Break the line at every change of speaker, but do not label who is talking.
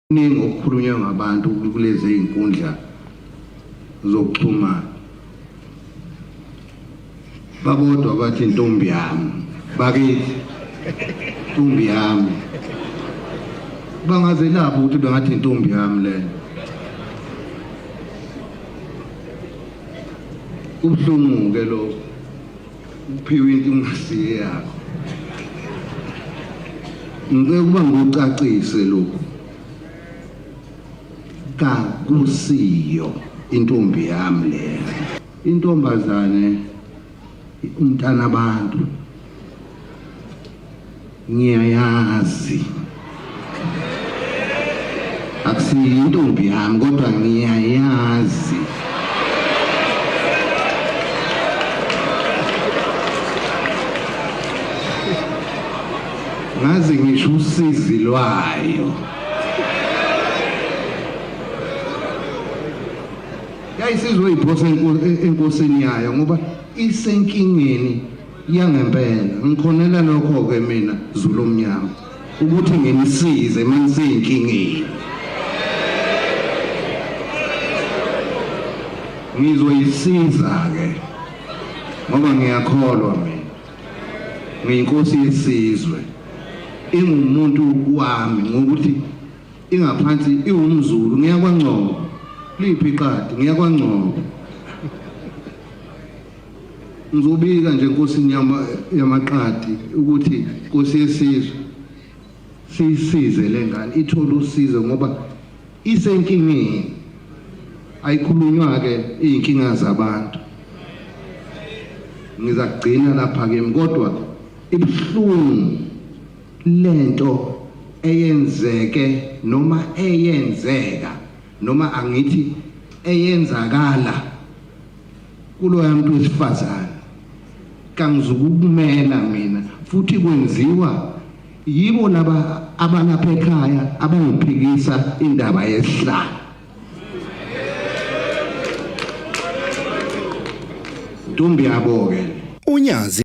Kuningi okukhulunywa ngabantu kulezi iy'nkundla zokuxhumana. Babodwa bathi intombi yami, bakithi intombi yami. Bangazelaphi ukuthi bengathi intombi yami lena. Kubuhlungu-ke lokho, ukuphiwa into ungasiye yakho. Ngicela ukuba ngikucacise lokhu. Kakusiyo intombi yami lena. Intombazane umntana abantu ngiyayazi. Akusiyo intombi yami kodwa ngiyayazi. Ngazi ngisho usizi lwayo. Yayisizoyiphosa enkosini yayo ngoba isenkingeni yangempela. Ngikhonela lokho-ke mina Zulu omnyama ukuthi nginisize uma nisey'nkingeni. Ngizoyisiza-ke ngoba ngiyakholwa mina. Ngiyinkosi yesizwe. Ingumuntu wami ngokuthi ingaphansi iwumZulu ngiyakwaNgcobo. Liphi iqadi ngiyakwaNgcobo. Ngizobika nje enkosini yamaqadi ukuthi nkosi yesizwe siyisize le ngane ithole usizo ngoba isenkingeni. Ayikhulunywa-ke iy'nkinga zabantu. Ngizakugcina lapha kimi kodwa ibuhlungu lento eyenzeke noma eyenzeka noma angithi eyenzakala kuloya muntu wesifazane kangizukukumela mina futhi kwenziwa yibo laba abalapha ekhaya abangiphikisa indaba yesihlalo. Ntombi yabo ke.
Unyazi.